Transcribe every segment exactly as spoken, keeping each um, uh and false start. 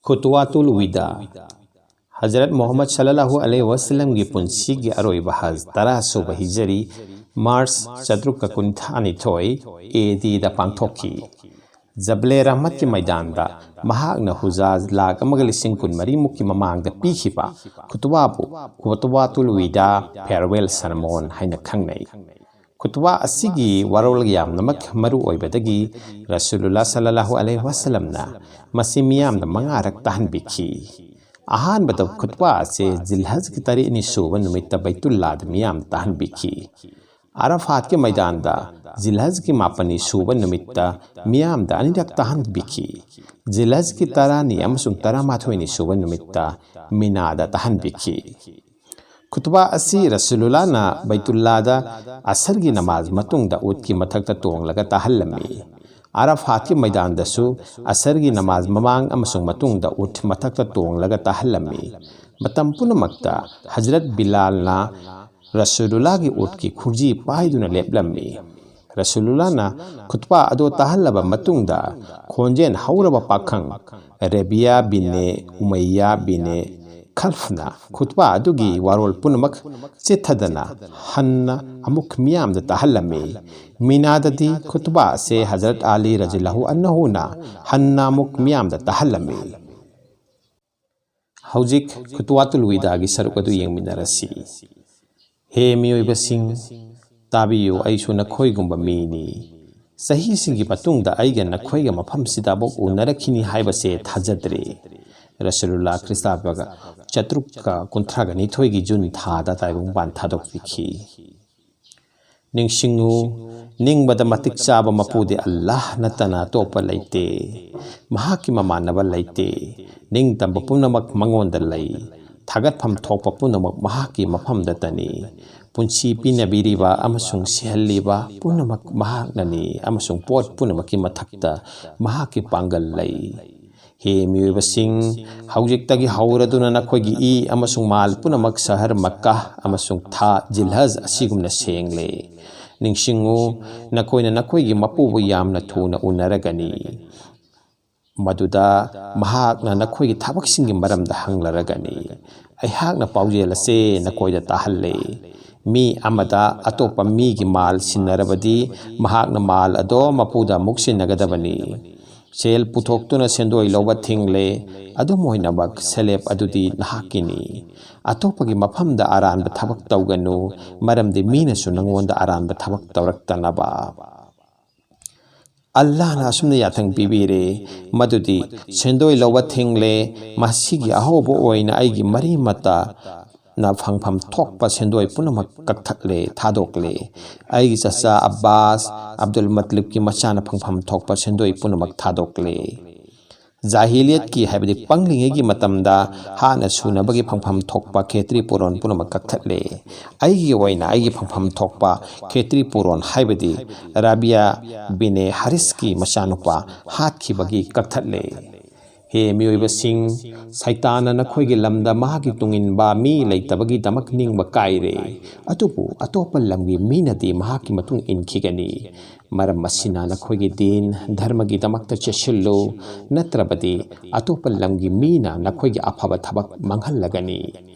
ꯈꯨꯇꯋꯥꯇꯨꯜ ꯋꯤꯗꯥ꯫ ꯍꯖꯔꯠ ꯃꯨꯍꯝꯃꯗ ꯁꯜꯂꯜꯂꯥꯍꯨ ꯑꯂꯩꯍꯤ ꯋꯁꯜꯂꯝꯒꯤ ꯄꯨꯟꯁꯤꯒꯤ ꯑꯔꯣꯏꯕ ꯍꯖ, ꯇꯔꯥꯁꯨꯕ ꯍꯤꯖꯔꯤ, ꯃꯥꯔꯆ ꯆꯥꯇ꯭ꯔꯨꯛꯀ ꯀꯨꯟꯊ꯭ꯔꯥꯅꯤꯊꯣꯏ ꯑꯦ ꯗꯤꯗ ꯄꯥꯡꯊꯣꯛꯈꯤ꯫ ꯖꯕꯂꯦ ꯔꯍꯃꯠꯀꯤ ꯃꯩꯗꯥꯟꯗ ꯃꯍꯥꯛꯅ ꯍꯨꯖꯥꯖ ꯂꯥꯈ ꯑꯃꯒ ꯂꯤꯁꯤꯡ ꯀꯨꯟꯃꯔꯤꯃꯨꯛꯀꯤ ꯃꯃꯥꯡꯗ ꯄꯤꯈꯤꯕ ꯈꯨꯇꯋꯥꯕꯨ ꯈꯨꯇꯋꯥꯇꯨꯜ ꯋꯤꯗꯥ, ꯐꯦꯌꯔꯋꯦꯜ ꯁꯔꯃꯣꯟ ꯍꯥꯏꯅ ꯈꯪꯅꯩ꯫ ꯈꯨꯇꯋꯥ ꯑꯁꯤꯒꯤ ꯋꯥꯔꯣꯜ ꯌꯥꯝꯅꯃꯛ ꯃꯔꯨ ꯑꯣꯏꯕꯗꯒꯤ ꯔꯁꯨꯂꯨꯜꯂꯥ ꯁꯜꯂꯜꯂꯥꯍꯨ ꯑꯂꯩꯍꯤ ꯋꯁꯜꯂꯝꯅ ꯃꯁꯤ ꯃꯤꯌꯥꯝꯗ ꯃꯉꯥꯔꯛ ꯇꯥꯍꯟꯕꯤꯈꯤ꯫ ꯑꯍꯥꯟꯕꯗ ꯈꯨꯇꯋꯥ ꯑꯁꯤ ꯖꯤꯜꯍꯖꯒꯤ ꯇꯔꯦꯠꯅꯤ ꯁꯨꯕ ꯅꯨꯃꯤꯠꯇ ꯕꯩꯇꯨꯜꯂꯥꯗ ꯃꯤꯌꯥꯝꯗ ꯇꯥꯍꯟꯕꯤꯈꯤ꯫ ꯑꯔꯐꯥꯠꯀꯤ ꯃꯩꯗꯥꯟꯗ ꯖꯤꯜꯍꯖꯒꯤ ꯃꯥꯄꯟꯅꯤ ꯁꯨꯕ ꯅꯨꯃꯤꯠꯇ ꯃꯤꯌꯥꯝꯗ ꯑꯅꯤꯔꯛ ꯇꯥꯍꯟꯕꯤꯈꯤ꯫ ꯖꯤꯜꯍꯖꯒꯤ ꯇꯔꯥꯅꯤ ꯑꯃꯁꯨꯡ ꯇꯔꯥꯃꯥꯊꯣꯏꯅꯤ ꯁꯨꯕ ꯅꯨꯃꯤꯠꯇ ꯃꯤꯅꯥꯗ ꯇꯥꯍꯟꯕꯤꯈꯤ꯫ ꯈꯨꯇꯕꯥ ꯑꯁꯤ ꯔꯁꯨꯂꯨꯜꯂꯥꯅ ꯕꯩꯇꯨꯜꯂꯥꯗ ꯑꯁꯔꯒꯤ ꯅꯃꯥꯖ ꯃꯇꯨꯡꯗ ꯎꯠꯀꯤ ꯃꯊꯛꯇ ꯇꯣꯡꯂꯒ ꯇꯥꯍꯜꯂꯝꯃꯤ꯫ ꯑꯔꯐꯥꯠꯀꯤ ꯃꯩꯗꯥꯟꯗꯁꯨ ꯑꯁꯔꯒꯤ ꯅꯃꯥꯖ ꯃꯃꯥꯡ ꯑꯃꯁꯨꯡ ꯃꯇꯨꯡꯗ ꯎꯠ ꯃꯊꯛꯇ ꯇꯣꯡꯂꯒ ꯇꯥꯍꯜꯂꯝꯃꯤ꯫ ꯃꯇꯝ ꯄꯨꯝꯅꯃꯛꯇ ꯍꯖꯔꯠ ꯕꯤꯂꯥꯜꯅ ꯔꯁꯨꯂꯨꯜꯂꯥꯒꯤ ꯎꯠꯀꯤ ꯈꯨꯖꯤ ꯄꯥꯏꯗꯨꯅ ꯂꯦꯞꯂꯝꯃꯤ꯫ ꯔꯁꯨꯂꯨꯜꯂꯥꯅ ꯈꯨꯠꯕꯥ ꯑꯗꯨ ꯇꯥꯍꯜꯂꯕ ꯃꯇꯨꯡꯗ, ꯈꯣꯟꯖꯦꯜ ꯍꯧꯔꯕ ꯄꯥꯈꯪ ꯔꯦꯕꯤꯌꯥ ꯕꯤꯅꯦ ꯎꯃꯩꯌꯥ ꯕꯤꯅꯦ ꯈꯜꯐꯅ ꯈꯨꯠꯕꯥ ꯑꯗꯨꯒꯤ ꯋꯥꯔꯣꯜ ꯄꯨꯝꯅꯃꯛ ꯆꯤꯠꯊꯗꯅ ꯍꯟꯅ ꯑꯃꯨꯛ ꯃꯤꯌꯥꯝꯗ ꯇꯥꯍꯜꯂꯝꯃꯤ꯫ ꯃꯤꯅꯥꯗꯗꯤ ꯈꯨꯠꯕꯥ ꯑꯁꯦ ꯍꯖꯔꯠ ꯑꯂꯤ ꯔꯖꯤꯌꯜꯂꯥꯍꯨ ꯑꯟꯍꯨꯅ ꯍꯟꯅ ꯑꯃꯨꯛ ꯃꯤꯌꯥꯝꯗ ꯇꯥꯍꯜꯂꯝꯃꯤ꯫ ꯍꯧꯖꯤꯛ ꯈꯨꯇꯋꯥꯇꯨꯜ ꯋꯤꯗꯥꯒꯤ ꯁꯔꯨꯛ ꯑꯗꯨ ꯌꯦꯡꯃꯤꯟꯅꯔꯁꯤ꯫ ꯍꯦ ꯃꯤꯑꯣꯏꯕꯁꯤꯡ, ꯇꯥꯕꯤꯌꯨ, ꯑꯩꯁꯨ ꯅꯈꯣꯏꯒꯨꯝꯕ ꯃꯤꯅꯤ꯫ ꯆꯍꯤꯁꯤꯡꯒꯤ ꯃꯇꯨꯡꯗ ꯑꯩꯒ ꯅꯈꯣꯏꯒ ꯃꯐꯝꯁꯤꯗ ꯑꯃꯨꯛ ꯎꯅꯔꯛꯈꯤꯅꯤ ꯍꯥꯏꯕꯁꯦ ꯊꯥꯖꯗ꯭ꯔꯦ꯫ ꯔꯁꯨꯂꯨꯜꯂꯥ ꯈ꯭ꯔꯤꯁꯇꯥꯕꯒ ꯆꯥꯇ꯭ꯔꯨꯛꯀ ꯀꯨꯟꯊ꯭ꯔꯥꯒ ꯅꯤꯊꯣꯏꯒꯤ ꯖꯨꯟ ꯊꯥꯗ ꯇꯥꯏꯕꯪꯄꯥꯟ ꯊꯥꯗꯣꯛꯄꯤꯈꯤ꯫ ꯅꯤꯡꯁꯤꯡꯉꯨ, ꯅꯤꯡꯕꯗ ꯃꯇꯤꯛ ꯆꯥꯕ ꯃꯄꯨꯗꯤ ꯑꯜꯂꯥꯍ ꯅꯠꯇꯅ ꯑꯇꯣꯞꯄ ꯂꯩꯇꯦ꯫ ꯃꯍꯥꯛꯀꯤ ꯃꯃꯥꯟꯅꯕ ꯂꯩꯇꯦ꯫ ꯅꯤꯡꯇꯝꯕ ꯄꯨꯝꯅꯃꯛ ꯃꯉꯣꯟꯗ ꯂꯩ꯫ ꯊꯥꯒꯠꯐꯝ ꯊꯣꯛꯄ ꯄꯨꯝꯅꯃꯛ ꯃꯍꯥꯛꯀꯤ ꯃꯐꯝꯗꯇꯅꯤ꯫ ꯄꯨꯟꯁꯤ ꯄꯤꯅꯕꯤꯔꯤꯕ ꯑꯃꯁꯨꯡ ꯁꯤꯍꯜꯂꯤꯕ ꯄꯨꯝꯅꯃꯛ ꯃꯍꯥꯛꯅꯅꯤ, ꯑꯃꯁꯨꯡ ꯄꯣꯠ ꯄꯨꯝꯅꯃꯛꯀꯤ ꯃꯊꯛꯇ ꯃꯍꯥꯛꯀꯤ ꯄꯥꯡꯒꯜ ꯂꯩ꯫ ꯍꯦ ꯃꯤꯑꯣꯏꯕꯁꯤꯡ, ꯍꯧꯖꯤꯛꯇꯒꯤ ꯍꯧꯔꯗꯨꯅ ꯅꯈꯣꯏꯒꯤ ꯏ ꯑꯃꯁꯨꯡ ꯃꯥꯜ ꯄꯨꯝꯅꯃꯛ ꯁꯍꯔ ꯃꯛꯀꯥ ꯑꯃꯁꯨꯡ ꯊꯥ ꯖꯤꯜꯍꯖ ꯑꯁꯤꯒꯨꯝꯅ ꯁꯦꯡꯂꯦ꯫ ꯅꯤꯡꯁꯤꯡꯉꯨ, ꯅꯈꯣꯏꯅ ꯅꯈꯣꯏꯒꯤ ꯃꯄꯨꯕꯨ ꯌꯥꯝꯅ ꯊꯨꯅ ꯎꯅꯔꯒꯅꯤ꯫ ꯃꯗꯨꯗ ꯃꯍꯥꯛꯅ ꯅꯈꯣꯏꯒꯤ ꯊꯕꯛꯁꯤꯡꯒꯤ ꯃꯔꯝꯗ ꯍꯪꯂꯔꯒꯅꯤ꯫ ꯑꯩꯍꯥꯛꯅ ꯄꯥꯎꯖꯦꯜ ꯑꯁꯦ ꯅꯈꯣꯏꯗ ꯇꯥꯍꯜꯂꯦ꯫ ꯃꯤ ꯑꯃꯗ ꯑꯇꯣꯞꯄ ꯃꯤꯒꯤ ꯃꯥꯜ ꯁꯤꯟꯅꯔꯕꯗꯤ ꯃꯍꯥꯛꯅ ꯃꯥꯜ ꯑꯗꯣ ꯃꯄꯨꯗ ꯑꯃꯨꯛ ꯁꯤꯟꯅꯒꯗꯕꯅꯤ꯫ ꯁꯦꯜ ꯄꯨꯊꯣꯛꯇꯨꯅ ꯁꯦꯟꯗꯣꯏ ꯂꯧꯕ ꯊꯤꯡꯂꯦ꯫ ꯑꯗꯨꯝ ꯑꯣꯏꯅꯃꯛ ꯁꯦꯂꯦꯞ ꯑꯗꯨꯗꯤ ꯅꯍꯥꯛꯀꯤꯅꯤ꯫ ꯑꯇꯣꯞꯄꯒꯤ ꯃꯐꯝꯗ ꯑꯔꯥꯟꯕ ꯊꯕꯛ ꯇꯧꯒꯅꯨ, ꯃꯔꯝꯗꯤ ꯃꯤꯅꯁꯨ ꯅꯉꯣꯟꯗ ꯑꯔꯥꯟꯕ ꯊꯕꯛ ꯇꯧꯔꯛꯇꯅꯕ꯫ ꯑꯜꯂꯥꯍꯅ ꯑꯁꯨꯝꯅ ꯌꯥꯊꯪ ꯄꯤꯕꯤꯔꯦ, ꯃꯗꯨꯗꯤ ꯁꯦꯟꯗꯣꯏ ꯂꯧꯕ ꯊꯤꯡꯂꯦ꯫ ꯃꯁꯤꯒꯤ ꯑꯍꯧꯕ ꯑꯣꯏꯅ ꯑꯩꯒꯤ ꯃꯔꯤ ꯃꯇꯥꯅ ꯐꯪꯐꯝ ꯊꯣꯛꯄ ꯁꯦꯟꯗꯣꯏ ꯄꯨꯝꯅꯃꯛ ꯀꯛꯊꯠꯂꯦ, ꯊꯥꯗꯣꯛꯂꯦ꯫ ꯑꯩꯒꯤ ꯆꯆꯥ ꯑꯕꯥꯁ, ꯑꯕꯗꯨꯜ ꯃꯇꯂꯤꯕꯀꯤ ꯃꯆꯥꯅ ꯐꯪꯐꯝ ꯊꯣꯛꯄ ꯁꯦꯟꯗꯣꯏ ꯄꯨꯝꯅꯃꯛ ꯊꯥꯗꯣꯛꯂꯦ꯫ ꯖꯥꯍꯤꯂꯤꯌꯠꯀꯤ, ꯍꯥꯏꯕꯗꯤ ꯄꯪꯂꯤꯉꯩꯒꯤ ꯃꯇꯝꯗ ꯍꯥꯠꯅ ꯁꯨꯅꯕꯒꯤ ꯐꯪꯐꯝ ꯊꯣꯛꯄ ꯈꯦꯇ꯭ꯔꯤ ꯄꯨꯔꯣꯟ ꯄꯨꯝꯅꯃꯛ ꯀꯛꯊꯠꯂꯦ꯫ ꯑꯩꯒꯤ ꯑꯣꯏꯅ ꯑꯩꯒꯤ ꯐꯪꯐꯝ ꯊꯣꯛꯄ ꯈꯦꯇ꯭ꯔꯤ ꯄꯨꯔꯣꯟ, ꯍꯥꯏꯕꯗꯤ ꯔꯥꯕꯤꯌꯥ ꯕꯤꯅꯦ ꯍꯥꯔꯤꯁꯀꯤ ꯃꯆꯥꯅꯨꯄꯥ ꯍꯥꯠꯈꯤꯕꯒꯤ ꯀꯛꯊꯠꯂꯦ꯫ ꯍꯦ ꯃꯤꯑꯣꯏꯕꯁꯤꯡ, ꯁꯩꯇꯥꯟꯅ ꯅꯈꯣꯏꯒꯤ ꯂꯝꯗ ꯃꯍꯥꯛꯀꯤ ꯇꯨꯡꯏꯟꯕ ꯃꯤ ꯂꯩꯇꯕꯒꯤꯗꯃꯛ ꯅꯤꯡꯕ ꯀꯥꯏꯔꯦ, ꯑꯗꯨꯕꯨ ꯑꯇꯣꯞꯄ ꯂꯝꯒꯤ ꯃꯤꯅꯗꯤ ꯃꯍꯥꯛꯀꯤ ꯃꯇꯨꯡ ꯏꯟꯈꯤꯒꯅꯤ꯫ ꯃꯔꯝ ꯑꯁꯤꯅ ꯅꯈꯣꯏꯒꯤ ꯗꯤꯟ ꯙꯔꯃꯒꯤꯗꯃꯛꯇ ꯆꯦꯠꯁꯤꯜꯂꯨ, ꯅꯠꯇ꯭ꯔꯕꯗꯤ ꯑꯇꯣꯞꯄ ꯂꯝꯒꯤ ꯃꯤꯅ ꯅꯈꯣꯏꯒꯤ ꯑꯐꯕ ꯊꯕꯛ ꯃꯥꯡꯍꯜꯂꯒꯅꯤ꯫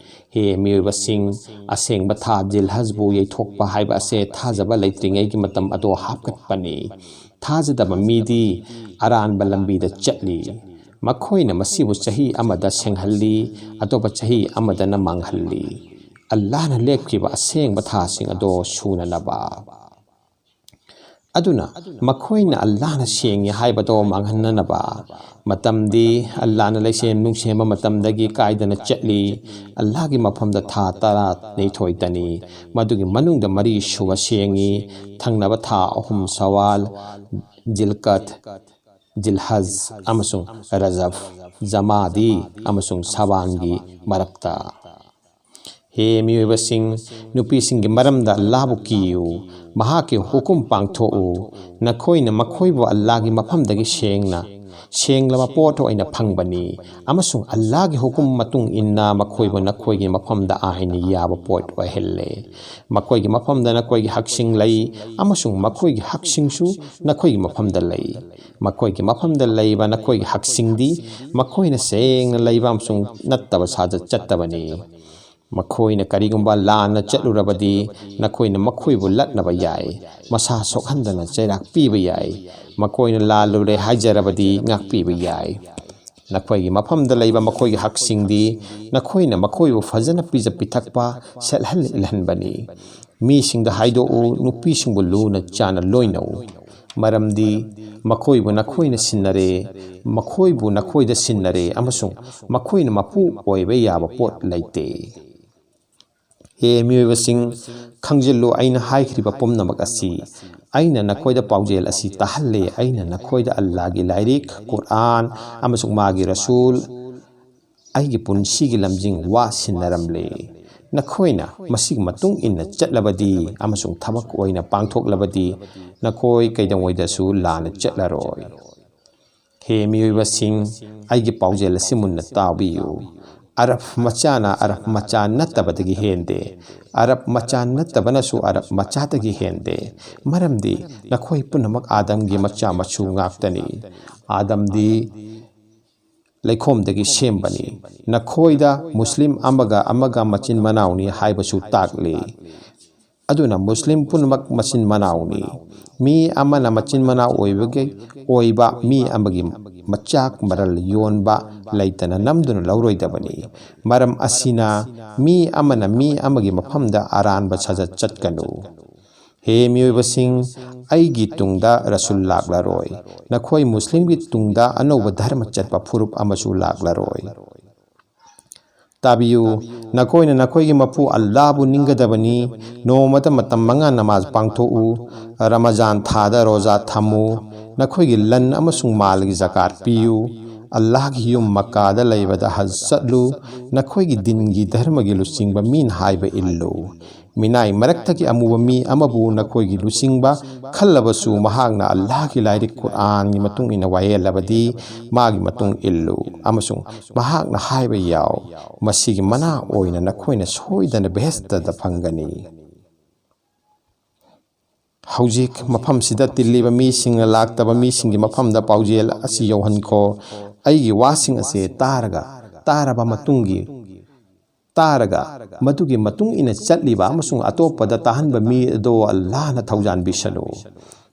ꯍꯦ ꯃꯤꯑꯣꯏꯕꯁꯤꯡ, ꯑꯁꯦꯡꯕ ꯊꯥ ꯖꯤꯜꯍꯖꯕꯨ ꯌꯩꯊꯣꯛꯄ ꯍꯥꯏꯕ ꯑꯁꯦ ꯊꯥꯖꯕ ꯂꯩꯇ꯭ꯔꯤꯉꯩꯒꯤ ꯃꯇꯝ ꯑꯗꯣ ꯍꯥꯞꯀꯠꯄꯅꯤ꯫ ꯊꯥꯖꯗꯕ ꯃꯤꯗꯤ ꯑꯔꯥꯟꯕ ꯂꯝꯕꯤꯗ ꯆꯠꯂꯤ꯫ ꯃꯈꯣꯏꯅ ꯃꯁꯤꯕꯨ ꯆꯍꯤ ꯑꯃꯗ ꯁꯦꯡꯍꯜꯂꯤ, ꯑꯇꯣꯞꯄ ꯆꯍꯤ ꯑꯃꯗꯅ ꯃꯥꯡꯍꯜꯂꯤ꯫ ꯑꯜꯂꯥꯍꯅ ꯂꯦꯞꯈꯤꯕ ꯑꯁꯦꯡꯕ ꯊꯥꯁꯤꯡ ꯑꯗꯣ ꯁꯨꯅꯅꯕ꯫ ꯑꯗꯨꯅ ꯃꯈꯣꯏꯅ ꯑꯜꯂꯥꯍꯅ ꯁꯦꯡꯉꯤ ꯍꯥꯏꯕꯗꯣ ꯃꯥꯡꯍꯟꯅꯅꯕ꯫ ꯃꯇꯝꯗꯤ ꯑꯜꯂꯥꯍꯅ ꯂꯩꯁꯦꯝ ꯅꯨꯡꯁꯦꯝꯕ ꯃꯇꯝꯗꯒꯤ ꯀꯥꯏꯗꯅ ꯆꯠꯂꯤ꯫ ꯑꯜꯂꯥꯍꯒꯤ ꯃꯐꯝꯗ ꯊꯥ ꯇꯔꯥꯅꯤꯊꯣꯏꯇꯅꯤ, ꯃꯗꯨꯒꯤ ꯃꯅꯨꯡꯗ ꯃꯔꯤ ꯁꯨꯕ ꯁꯦꯡꯉꯤ, ꯊꯪꯅꯕ ꯊꯥ ꯑꯍꯨꯝ ꯁꯋꯥꯜ, ꯖꯤꯜꯀꯠ, ꯖꯤꯜꯍꯖ ꯑꯃꯁꯨꯡ ꯔꯖꯕ, ꯖꯃꯥꯗꯤ ꯑꯃꯁꯨꯡ ꯁꯕꯥꯟꯒꯤ ꯃꯔꯛꯇ꯫ ꯍꯦ ꯃꯤꯑꯣꯏꯕꯁꯤꯡ, ꯅꯨꯄꯤꯁꯤꯡꯒꯤ ꯃꯔꯝꯗ ꯑꯜꯂꯥꯍꯕꯨ ꯀꯤꯌꯨ, ꯃꯍꯥꯛꯀꯤ ꯍꯨꯀꯨꯝ ꯄꯥꯡꯊꯣꯛꯎ꯫ ꯅꯈꯣꯏꯅ ꯃꯈꯣꯏꯕꯨ ꯑꯜꯂꯥꯍꯒꯤ ꯃꯐꯝꯗꯒꯤ ꯁꯦꯡꯅ ꯁꯦꯡꯂꯕ ꯄꯣꯠ ꯑꯣꯏꯅ ꯐꯪꯕꯅꯤ, ꯑꯃꯁꯨꯡ ꯑꯜꯂꯥꯍꯒꯤ ꯍꯨꯀꯨꯝ ꯃꯇꯨꯡ ꯏꯟꯅ ꯃꯈꯣꯏꯕꯨ ꯅꯈꯣꯏꯒꯤ ꯃꯐꯝꯗ ꯑꯥꯏꯟ ꯌꯥꯕ ꯄꯣꯠ ꯑꯣꯏꯍꯜꯂꯦ꯫ ꯃꯈꯣꯏꯒꯤ ꯃꯐꯝꯗ ꯅꯈꯣꯏꯒꯤ ꯍꯛꯁꯤꯡ ꯂꯩ, ꯑꯃꯁꯨꯡ ꯃꯈꯣꯏꯒꯤ ꯍꯛꯁꯤꯡꯁꯨ ꯅꯈꯣꯏꯒꯤ ꯃꯐꯝꯗ ꯂꯩ꯫ ꯃꯈꯣꯏꯒꯤ ꯃꯐꯝꯗ ꯂꯩꯕ ꯅꯈꯣꯏꯒꯤ ꯍꯛꯁꯤꯡꯗꯤ ꯃꯈꯣꯏꯅ ꯁꯦꯡꯅ ꯂꯩꯕ ꯑꯃꯁꯨꯡ ꯅꯠꯇꯕ ꯁꯥꯖꯠ ꯆꯠꯇꯕꯅꯤ꯫ ꯃꯈꯣꯏꯅ ꯀꯔꯤꯒꯨꯝꯕ ꯂꯥꯟꯅ ꯆꯠꯂꯨꯔꯕꯗꯤ ꯅꯈꯣꯏꯅ ꯃꯈꯣꯏꯕꯨ ꯂꯛꯅꯕ ꯌꯥꯏ, ꯃꯁꯥ ꯁꯣꯛꯍꯟꯗꯅ ꯆꯩꯔꯥꯛ ꯄꯤꯕ ꯌꯥꯏ꯫ ꯃꯈꯣꯏꯅ ꯂꯥꯜꯂꯨꯔꯦ ꯍꯥꯏꯖꯔꯕꯗꯤ ꯉꯥꯛꯄꯤꯕ ꯌꯥꯏ꯫ ꯅꯈꯣꯏꯒꯤ ꯃꯐꯝꯗ ꯂꯩꯕ ꯃꯈꯣꯏꯒꯤ ꯍꯛꯁꯤꯡꯗꯤ ꯅꯈꯣꯏꯅ ꯃꯈꯣꯏꯕꯨ ꯐꯖꯅ ꯄꯤꯖ ꯄꯤꯊꯛꯄ, ꯁꯦꯠꯍꯟ ꯏꯜꯍꯟꯕꯅꯤ꯫ ꯃꯤꯁꯤꯡꯗ ꯍꯥꯏꯗꯣꯛꯎ, ꯅꯨꯄꯤꯁꯤꯡꯕꯨ ꯂꯨꯅ ꯆꯥꯟꯅ ꯂꯣꯏꯅꯧ, ꯃꯔꯝꯗꯤ ꯃꯈꯣꯏꯕꯨ ꯅꯈꯣꯏꯅ ꯁꯤꯟꯅꯔꯦ, ꯃꯈꯣꯏꯕꯨ ꯅꯈꯣꯏꯗ ꯁꯤꯟꯅꯔꯦ, ꯑꯃꯁꯨꯡ ꯃꯈꯣꯏꯅ ꯃꯄꯨ ꯑꯣꯏꯕ ꯌꯥꯕ ꯄꯣꯠ ꯂꯩꯇꯦ꯫ ꯍꯦ ꯃꯤꯑꯣꯏꯕꯁꯤꯡ, ꯈꯪꯖꯤꯜꯂꯨ, ꯑꯩꯅ ꯍꯥꯏꯈ꯭ꯔꯤꯕ ꯄꯨꯝꯅꯃꯛ ꯑꯁꯤ꯫ ꯑꯩꯅ ꯅꯈꯣꯏꯗ ꯄꯥꯎꯖꯦꯜ ꯑꯁꯤ ꯇꯥꯍꯜꯂꯦ꯫ ꯑꯩꯅ ꯅꯈꯣꯏꯗ ꯑꯜꯂꯥꯍꯒꯤ ꯂꯥꯏꯔꯤꯛ, ꯀꯨꯔꯑꯥꯟ, ꯑꯃꯁꯨꯡ ꯃꯥꯒꯤ ꯔꯁꯨꯜ, ꯑꯩꯒꯤ ꯄꯨꯟꯁꯤꯒꯤ ꯂꯝꯖꯤꯡ ꯋꯥ ꯁꯤꯟꯅꯔꯝꯂꯦ꯫ ꯅꯈꯣꯏꯅ ꯃꯁꯤꯒꯤ ꯃꯇꯨꯡ ꯏꯟꯅ ꯆꯠꯂꯕꯗꯤ ꯑꯃꯁꯨꯡ ꯊꯕꯛ ꯑꯣꯏꯅ ꯄꯥꯡꯊꯣꯛꯂꯕꯗꯤ ꯅꯈꯣꯏ ꯀꯩꯗꯧꯉꯩꯗꯁꯨ ꯂꯥꯟꯅ ꯆꯠꯂꯔꯣꯏ꯫ ꯍꯦ ꯃꯤꯑꯣꯏꯕꯁꯤꯡ, ꯑꯩꯒꯤ ꯄꯥꯎꯖꯦꯜ ꯑꯁꯤ ꯃꯨꯟꯅ ꯇꯥꯕꯤꯌꯨ꯫ ꯑꯔꯕ ꯃꯆꯥꯅ ꯑꯔꯕ ꯃꯆꯥ ꯅꯠꯇꯕꯗꯒꯤ ꯍꯦꯟꯗꯦ꯫ ꯑꯔꯕ ꯃꯆꯥ ꯅꯠꯇꯕꯅꯁꯨ ꯑꯔꯕ ꯃꯆꯥꯗꯒꯤ ꯍꯦꯟꯗꯦ꯫ ꯃꯔꯝꯗꯤ ꯅꯈꯣꯏ ꯄꯨꯝꯅꯃꯛ ꯑꯥꯗꯝꯒꯤ ꯃꯆꯥ ꯃꯁꯨ ꯉꯥꯛꯇꯅꯤ꯫ ꯑꯥꯗꯝꯗꯤ ꯂꯩꯈꯣꯝꯗꯒꯤ ꯁꯦꯝꯕꯅꯤ꯫ ꯅꯈꯣꯏꯗ ꯃꯨꯁꯂꯤꯝ ꯑꯃꯒ ꯑꯃꯒ ꯃꯆꯤꯟ ꯃꯅꯥꯎꯅꯤ ꯍꯥꯏꯕꯁꯨ ꯇꯥꯛꯂꯤ꯫ ꯑꯗꯨꯅ ꯃꯨꯁꯂꯤꯝ ꯄꯨꯝꯅꯃꯛ ꯃꯆꯤꯟ ꯃꯅꯥꯎꯅꯤ꯫ ꯃꯤ ꯑꯃꯅ ꯃꯆꯤꯟ ꯃꯅꯥꯎ ꯑꯣꯏꯕꯒꯤ ꯑꯣꯏꯕ ꯃꯤ ꯑꯃꯒꯤ ꯃꯆꯥꯛ ꯃꯔꯜ ꯌꯣꯟꯕ ꯂꯩꯇꯅ ꯅꯝꯗꯨꯅ ꯂꯧꯔꯣꯏꯗꯕꯅꯤ꯫ ꯃꯔꯝ ꯑꯁꯤꯅ ꯃꯤ ꯑꯃꯅ ꯃꯤ ꯑꯃꯒꯤ ꯃꯐꯝꯗ ꯑꯔꯥꯟꯕ ꯁꯥꯖꯠ ꯆꯠꯀꯅꯨ꯫ ꯍꯦ ꯃꯤꯑꯣꯏꯕꯁꯤꯡ, ꯑꯩꯒꯤ ꯇꯨꯡꯗ ꯔꯁꯨꯜ ꯂꯥꯛꯂꯔꯣꯏ꯫ ꯅꯈꯣꯏ ꯃꯨꯁꯂꯤꯝꯒꯤ ꯇꯨꯡꯗ ꯑꯅꯧꯕ ꯙꯔꯃ ꯆꯠꯄ ꯐꯨꯔꯨꯞ ꯑꯃꯁꯨ ꯂꯥꯛꯂꯔꯣꯏ꯫ ꯇꯥꯕꯤꯌꯨ, ꯅꯈꯣꯏꯅ ꯅꯈꯣꯏꯒꯤ ꯃꯄꯨ ꯑꯜꯂꯥꯍꯕꯨ ꯅꯤꯡꯒꯗꯕꯅꯤ꯫ ꯅꯣꯡꯃꯗ ꯃꯇꯝ ꯃꯉꯥ ꯅꯃꯥꯖ ꯄꯥꯡꯊꯣꯛꯎ꯫ ꯔꯃꯖꯥꯟ ꯊꯥꯗ ꯔꯣꯖꯥ ꯊꯝꯃꯨ꯫ ꯅꯈꯣꯏꯒꯤ ꯂꯟ ꯑꯃꯁꯨꯡ ꯃꯥꯜꯒꯤ ꯖꯀꯥꯠ ꯄꯤꯌꯨ꯫ ꯑꯜꯂꯥꯍꯒꯤ ꯌꯨꯝ ꯃꯛꯀꯥꯗ ꯂꯩꯕꯗ ꯍꯖ ꯆꯠꯂꯨ, ꯅꯈꯣꯏꯒꯤ ꯗꯤꯟꯒꯤ ꯙꯔꯃꯒꯤ ꯂꯨꯆꯤꯡꯕ ꯃꯤꯅ ꯍꯥꯏꯕ ꯏꯜꯂꯨ꯫ ꯃꯤꯅꯥꯏ ꯃꯔꯛꯇꯒꯤ ꯑꯃꯨꯕ ꯃꯤ ꯑꯃꯕꯨ ꯅꯈꯣꯏꯒꯤ ꯂꯨꯆꯤꯡꯕ ꯈꯜꯂꯕꯁꯨ, ꯃꯍꯥꯛꯅ ꯑꯜꯂꯥꯍꯒꯤ ꯂꯥꯏꯔꯤꯛ ꯀꯨꯔꯑꯥꯟꯒꯤ ꯃꯇꯨꯡ ꯏꯟꯅ ꯋꯥꯌꯦꯜꯂꯕꯗꯤ, ꯃꯥꯒꯤ ꯃꯇꯨꯡ ꯏꯜꯂꯨ, ꯑꯃꯁꯨꯡ ꯃꯍꯥꯛꯅ ꯍꯥꯏꯕ ꯌꯥꯎ꯫ ꯃꯁꯤꯒꯤ ꯃꯅꯥ ꯑꯣꯏꯅ ꯅꯈꯣꯏꯅ ꯁꯣꯏꯗꯅ ꯕꯦꯍꯦꯁꯇꯗ ꯐꯪꯒꯅꯤ꯫ ꯍꯧꯖꯤꯛ ꯃꯐꯝꯁꯤꯗ ꯇꯤꯜꯂꯤꯕ ꯃꯤꯁꯤꯡꯅ ꯂꯥꯛꯇꯕ ꯃꯤꯁꯤꯡꯒꯤ ꯃꯐꯝꯗ ꯄꯥꯎꯖꯦꯜ ꯑꯁꯤ ꯌꯧꯍꯟꯈꯣ꯫ ꯑꯩꯒꯤ ꯋꯥꯁꯤꯡ ꯑꯁꯤ ꯇꯥꯔꯒ, ꯇꯥꯔꯕ ꯃꯇꯨꯡꯒꯤ, ꯇꯥꯔꯒ ꯃꯗꯨꯒꯤ ꯃꯇꯨꯡ ꯏꯟꯅ ꯆꯠꯂꯤꯕ ꯑꯃꯁꯨꯡ ꯑꯇꯣꯞꯄꯗ ꯇꯥꯍꯟꯕ ꯃꯤ ꯑꯗꯣ ꯑꯜꯂꯥꯍꯅ ꯊꯧꯖꯥꯟꯕꯤꯁꯅꯨ꯫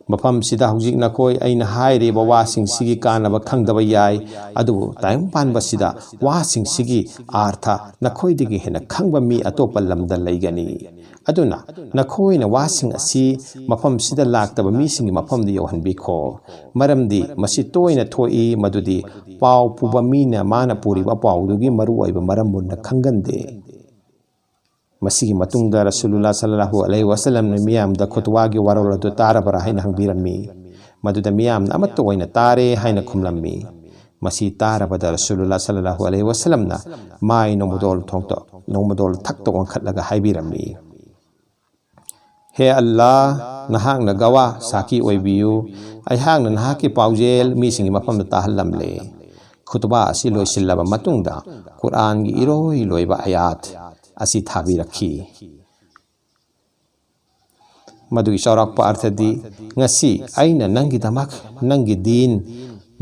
ꯃꯐꯝꯁꯤꯗ ꯍꯧꯖꯤꯛ ꯅꯈꯣꯏ ꯑꯩꯅ ꯍꯥꯏꯔꯤꯕ ꯋꯥꯁꯤꯡꯁꯤꯒꯤ ꯀꯥꯟꯅꯕ ꯈꯪꯗꯕ ꯌꯥꯏ, ꯑꯗꯨꯕꯨ ꯇꯥꯏꯕꯪꯄꯥꯟꯕꯁꯤꯗ ꯋꯥꯁꯤꯡꯁꯤꯒꯤ ꯑꯥꯔꯊ ꯅꯈꯣꯏꯗꯒꯤ ꯍꯦꯟꯅ ꯈꯪꯕ ꯃꯤ ꯑꯇꯣꯞꯄ ꯂꯝꯗ ꯂꯩꯒꯅꯤ꯫ ꯑꯗꯨꯅ ꯅꯈꯣꯏꯅ ꯋꯥꯁꯤꯡ ꯑꯁꯤ ꯃꯐꯝꯁꯤꯗ ꯂꯥꯛꯇꯕ ꯃꯤꯁꯤꯡꯒꯤ ꯃꯐꯝꯗ ꯌꯧꯍꯟꯕꯤꯈꯣ, ꯃꯔꯝꯗꯤ ꯃꯁꯤ ꯇꯣꯏꯅ ꯊꯣꯛꯏ ꯃꯗꯨꯗꯤ ꯄꯥꯎ ꯄꯨꯕ ꯃꯤꯅ ꯃꯥꯅ ꯄꯨꯔꯤꯕ ꯄꯥꯎꯗꯨꯒꯤ ꯃꯔꯨꯑꯣꯏꯕ ꯃꯔꯝ ꯃꯨꯟꯅ ꯈꯪꯒꯟꯗꯦ꯫ ꯃꯁꯤꯒꯤ ꯃꯇꯨꯡꯗ ꯔꯁꯨꯂꯨꯜꯂꯥ ꯁꯜꯂꯜꯂꯥꯍꯨ ꯑꯂꯩꯍꯤ ꯋꯥꯁꯜꯂꯝꯅ ꯃꯤꯌꯥꯝꯗ ꯈꯨꯠꯋꯥꯒꯤ ꯋꯥꯔꯣꯜ ꯑꯗꯨ ꯇꯥꯔꯕ꯭ꯔꯥ ꯍꯥꯏꯅ ꯍꯪꯕꯤꯔꯝꯃꯤ꯫ ꯃꯗꯨꯗ ꯃꯤꯌꯥꯝꯅ ꯑꯃꯠꯇ ꯑꯣꯏꯅ ꯇꯥꯔꯦ ꯍꯥꯏꯅ ꯈꯨꯝꯂꯝꯃꯤ꯫ ꯃꯁꯤ ꯇꯥꯔꯕꯗ ꯔꯁꯨꯂꯨꯜꯂꯥ ꯁꯜꯂꯜꯂꯥꯍꯨ ꯑꯂꯩꯍꯤ ꯋꯥꯁꯜꯂꯝꯅ ꯃꯥꯏ ꯅꯣꯡꯃꯗꯣꯜ ꯊꯣꯡꯇꯣ-, ꯅꯣꯡꯃꯗꯣꯜ ꯊꯛꯇ ꯋꯥꯡꯈꯠꯂꯒ ꯍꯥꯏꯕꯤꯔꯝꯃꯤ, "ꯍꯦ ꯑꯜꯂꯥ, ꯅꯍꯥꯛꯅ ꯒꯋꯥ ꯁꯥꯈꯤ ꯑꯣꯏꯕꯤꯌꯨ, ꯑꯩꯍꯥꯛꯅ ꯅꯍꯥꯛꯀꯤ ꯄꯥꯎꯖꯦꯜ ꯃꯤꯁꯤꯡꯒꯤ ꯃꯐꯝꯗ ꯇꯥꯍꯜꯂꯝꯂꯦ꯫ ꯈꯨꯇꯨꯕꯥ ꯑꯁꯤ ꯂꯣꯏꯁꯤꯜꯂꯕ ꯃꯇꯨꯡꯗ ꯀꯨꯔꯑꯥꯟꯒꯤ ꯏꯔꯣꯏ ꯂꯣꯏꯕ ꯑꯌꯥꯠ ꯑꯁꯤ ꯊꯥꯕꯤꯔꯛꯈꯤ꯫ ꯃꯗꯨꯒꯤ ꯆꯥꯎꯔꯥꯛꯄ ꯑꯔꯊꯗꯤ, ꯉꯁꯤ ꯑꯩꯅ ꯅꯪꯒꯤꯗꯃꯛ ꯅꯪꯒꯤ ꯗꯤꯟ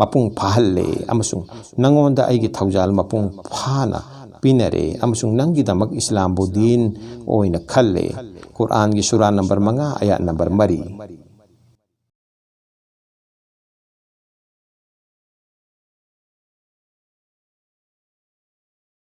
ꯃꯄꯨꯡ ꯐꯥꯍꯜꯂꯦ ꯑꯃꯁꯨꯡ ꯅꯪꯉꯣꯟꯗ ꯑꯩꯒꯤ ꯊꯧꯖꯥꯜ ꯃꯄꯨꯡ ꯐꯥꯅ ꯄꯤꯅꯔꯦ, ꯑꯃꯁꯨꯡ ꯅꯪꯒꯤꯗꯃꯛ ꯏꯁꯂꯥꯝꯕꯨ ꯗꯤꯟ ꯑꯣꯏꯅ ꯈꯜꯂꯦ"꯫ ꯀꯨꯔꯑꯥꯟꯒꯤ ꯁꯨꯔꯥ ꯅꯝꯕꯔ ꯃꯉꯥ, ꯑꯌꯥꯠ ꯅꯝꯕꯔ ꯃꯔꯤ꯫